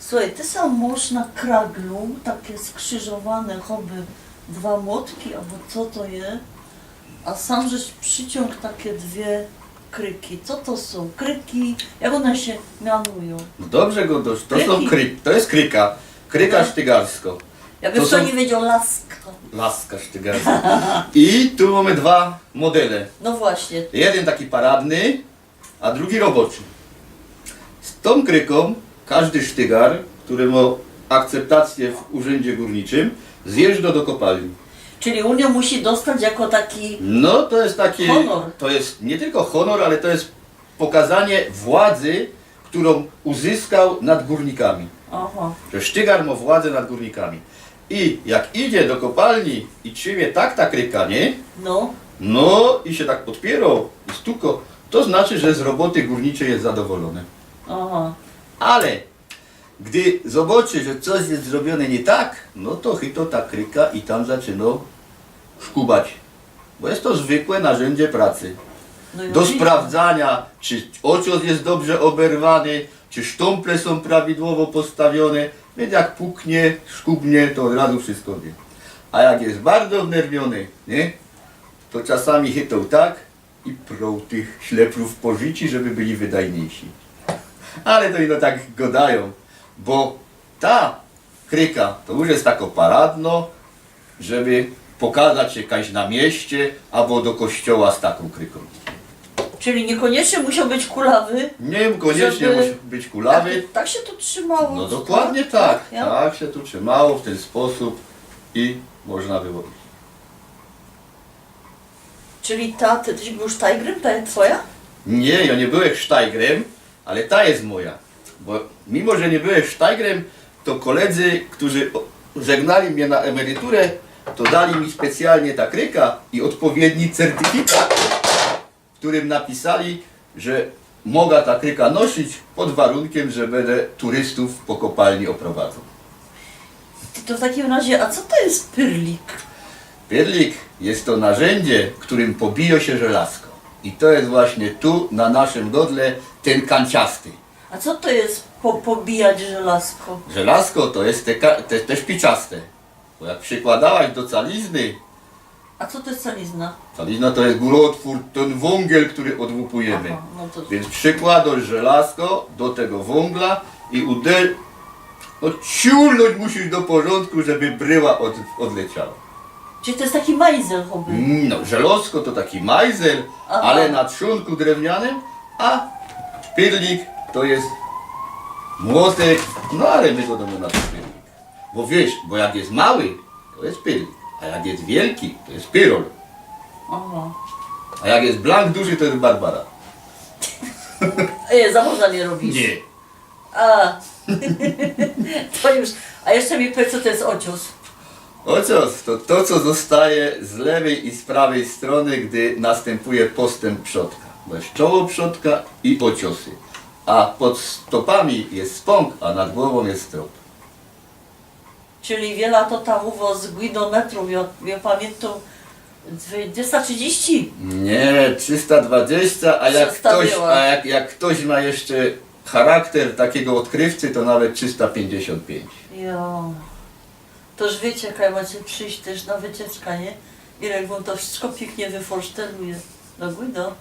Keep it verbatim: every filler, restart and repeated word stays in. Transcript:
Słuchej, ty sam masz na kraglu takie skrzyżowane choby dwa młotki, abo co to je? A sam żeś przyciōng takie dwie kryki. Co to sōm? Kryki? Jak ône sie mianujōm? No dobrze go dość, to sōm Kryki. Kry, to je kryka. Kryka No. sztygarsko. Jakby To kto sōm- niy wiedzioł, laska. Laska sztygarska. I tu mōmy dwa modele. No właśnie. Jedyn taki paradny, a drugi roboczy. Z tōm krykōm kożdy sztygar, kery mo akceptacyjõ w urzyndzie gōrniczym, zjeżdżo do kopalni. Czyli ôn jōm musi dostać jako taki... No to je taki, Honor. To je niy tylko honor, ale to je pokazanie władzy, kerõ uzyskoł nad gōrnikami. Aha. Że sztygar mo władzã nad gōrnikami. I jak idzie do kopalni i trzimie tak ta kryka, niy? No. No i sie tak podpiyrŏ i stukŏ, to znaczy, że z roboty gōrniczyj je zadowolōny. Aha. Ale gdy zobaczy, że coś je zrobiōne niy tak, no to chytŏ ta kryka i tam zaczynŏ szkubać. Bo je to zwykłe narzyndzie pracy. No i Do oczywiście. Sprawdzaniŏ, czy ocios je dobrze oberwany, czy sztōmple sōm prawidłowo postawiōne. Wiync jak puknie, szkubnie, to ôd razu wszysko wiy. A jak je bardzo wnerwiōny, niy? To czasami chytŏ tak i prōm tych śleprōw pożyczyć, żeby byli wydajniyjsi. Ale to ino tak godajōm, bo ta kryka to już je takŏ paradnŏ, żeby pokazać sie kajś na mieście abo do kościoła z takōm krykōm. Czyli niykoniecznie musioł być kulawy. Niy kōniecznie Żeby- musi być kulawy. Tak, tak sie to trzymało. No dokładnie tak. Ja? Tak sie to trzymało w tyn sposōb i można było iś. Czyli ta, ty, tyś bōł sztajgrym, ta je twoja? Niy, jŏ niy byłech sztajgrym, ale ta je moja. Bo mimo, że niy byłech sztajgrym, to koledzy, kerzy ô- żegnali mie na emeryturã, to dali mi specjalnie ta kryka i ôdpowiedni certyfikat, w kerym napisali, że moga ta kryka nosić pod warunkym, że bydã turystōw po kopalni ôprowadzoł. Ty, to w takim razie, a co to je pyrlik? Pyrlik je to narzyndzie, kerym pobijŏ sie żelazko. I to je właśnie tu, na naszym godle, tyn kanciasty. A co to je po, pobijać żelazko? Żelazko to je te, ka- te, te szpiczaste. Bo jak przykłŏdałaś do calizny, A co to je calizna? Calizna to je gōrotwōr, tyn wōngiel, kery ôdłupujymy. Aha, no to... Wiync przykłŏdŏsz żelazko do tego wōngla i uder... No, ciulnōńć musisz do porzōndku, żeby bryła ôd... ôdleciała. Czyli to je taki majzel choby. No, żelazko to taki majzel, Aha. Ale na trzōnku drewnianym, a pyrlik to je młotek, no ale my godōmy na to pyrlik. Bo wiysz, bo jak je mały, to je pyrlik, a jak je wielki, to je pyrol. Aha. A jak je blank duży, to je Barbara. E, za można niy robisz. Niy. A. To już. A jeszcze mi powiedz, co to je ocios? Ocios to to, co ôstaje z lewyj i z prawyj strōny, gdy nastympuje postymp przodka. Bo je czoło przodka i ociosy. A pod stopami je spōnk, a nad głowōm je strop. Czyli wiela to tam u wos Guido metrōw, jŏ, jŏ pamiyntōm, dwadzieścia, trzydzieści? Niy, trzysta dwadzieścia, a jak Przestawiła. Ktoś, a jak, jak ktoś ma jeszcze charakter takiego ôdkrywcy, to nawet trzysta piyńćdziesiōnt piyńć. Jo. To już wiycie, jak macie przijś tyż na wycieczka, niy? Irek wōm to wszysko piyknie wyforszteluje. Do Guido.